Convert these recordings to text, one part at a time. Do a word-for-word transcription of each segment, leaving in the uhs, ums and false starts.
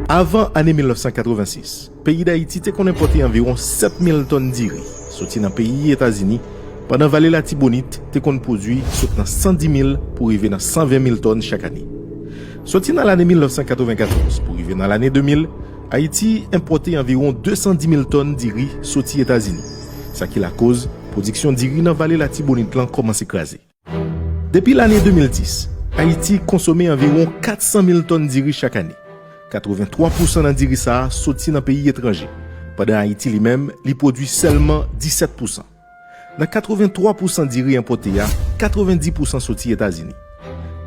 Avan ane mil nèf san katrevensis, peyi Dayiti te konn enpòte anviwon sèt mil tòn diri soti nan peyi Etazini, pandan Vale Latibonit te konn pwodui sot nan san di mil pou rive nan san ven mil tòn chak ane. Soti nan lane mil nèf san katrevenkatòz pou rive nan lane de mil, Ayiti enpòte anviwon de san di mil tòn diri soti Etazini, sa ki lakoz pwodiksyon diri nan Vale Latibonit lan kòmanse kraze. Depi lane de mil dis, Ayiti konsome anviwon kat san mil tòn diri chak ane. Katreven twa pousan nan diri sa a soti nan peyi etranje, pandan Ayiti li menm, li pwodui sèlman disèt pousan. Nan katreven twa pousan diri enpòte a, katreven dis pousan soti Etazini.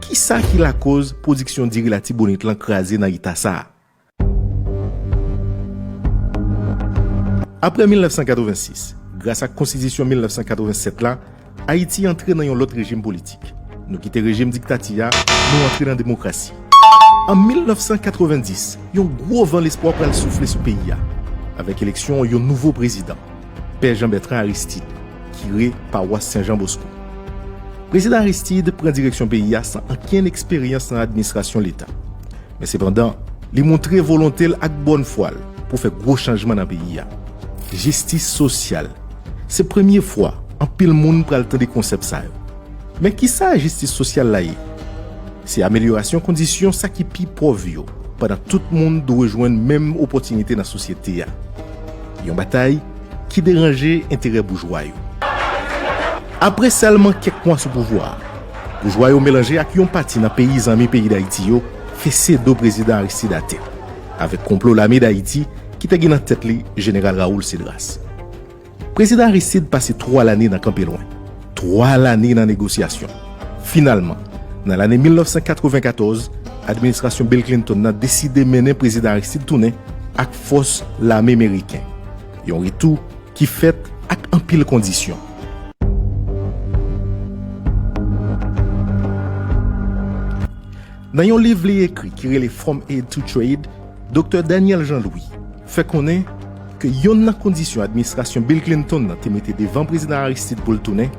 Kisa ki lakoz pwodiksyon diri Latibonit lan kraze nan eta sa a? Apre mil nèf san katrevensis, gras ak Konstitisyon mil nèf san katrevensèt la, Ayiti antre nan yon lòt rejim politik. Nou kite rejim diktati a, nou antre nan demokrasi. An mil nèf san katrevendis, yon gwo van lespwa pral soufle sou peyi a, avèk eleksyon yon nouvo prezidan, Pè Jean Bertrand Aristide, kire pawas Sen Jan Bosko. Prezidan Aristide pran direksyon peyi a san ankenn eksperyans nan administrasyon leta. Men sepandan, li montre volonte l ak bòn fwa l pou fè gwo chanjman nan peyi a. Jistis sosyal. Se premye fwa anpil moun pral tande konsèp sa yo. Men kisa jistis sosyal la ye? Se amelyorasyon kondisyon sa ki pi pòv yo, pandan tout moun dwe jwenn menm opòtinite nan sosyete a. Yon batay ki deranje enterè boujwa yo. Apre sèlman kèk mwa sou pouvwa a, boujwa yo melanje ak yon pati nan peyi zanmi peyi Dayiti yo fese do prezidan Aristide atè, avèk konplo Lame Dayiti ki te gen nan tèt li jeneral Raoul Cédras. Prezidan Aristide pase twa lane nan kanpe lwen, twa lane nan negosyasyon. Finalman, nan lane mil nèf san katrevenkatòz, administrasyon Bill Clinton nan deside mennen prezidan Aristide tounen ak fòs lame meriken. Yon retou ki fèt ak anpil kondisyon. Nan yon liv li ekri ki rele From Aid to Trade, Doktè Daniel Jean-Louis fè konnen ke yonn nan kondisyon administrasyon Bill Clinton nan te mete devan prezidan Aristide pou l tounen,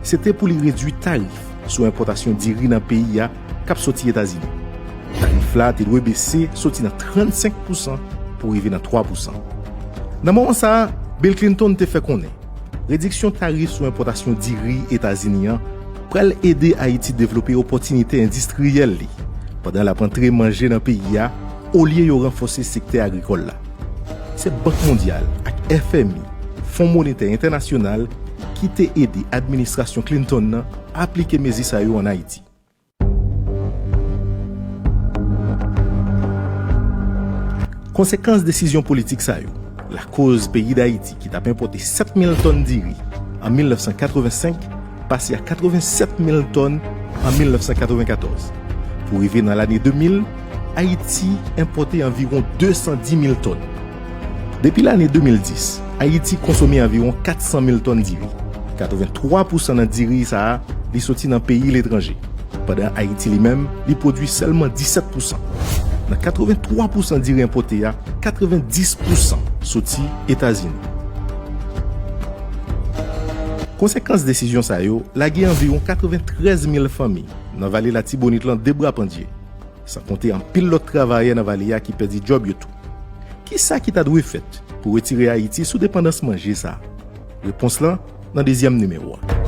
se te pou li redui tarif sou enpòtasyon diri nan peyi a k ap soti Etazini. Tarif la te dwe bese soti nan trannsenk pousan pou rive nan twa pousan. Nan moman sa a, Bill Clinton te fè konnen rediksyon tarif sou enpòtasyon diri Etazini an pral ede Ayiti devlope opòtinite endistriyèl li, pandan l ap antre manje nan peyi a, olye yo ranfòse sektè agrikòl la. Se Bank Mondyal ak F M I, Fon Monetè Entènasyonal, ki te ede administrasyon Clinton nan aplike mezi sa yo ann Ayiti. Konsekans desizyon politik sa yo lakoz peyi Dayiti, ki t ap enpòte sèt mil tòn diri an mil nèf san katrevensenk, pase a katrevensèt mil tòn an mil nèf san katrevenkatòz. Pou rive nan lane de mil, Ayiti enpòte anviwon de san dis mil tòn. Depi lane de mil dis, Ayiti konsome anviwon kat san mil tòn diri. Katreventwa pousan nan diri sa a, li soti nan peyi letranje, pandan Ayiti li menm, li pwodui sèlman disèt pousan. Nan katreventwa pousan diri enpòte a, katrevendis pousan soti Etazini. Konsekans desizyon sa yo lage anviwon katreventrèz mil fanmi nan Vale Latibonit lan de bra pandye, san konte anpil lòt travayè nan vale a ki pèdi djòb yo tou. Kisa ki ta dwe fèt pou retire Ayiti sou depandans manje sa a? Repons lan nan dezyèm nimewo a.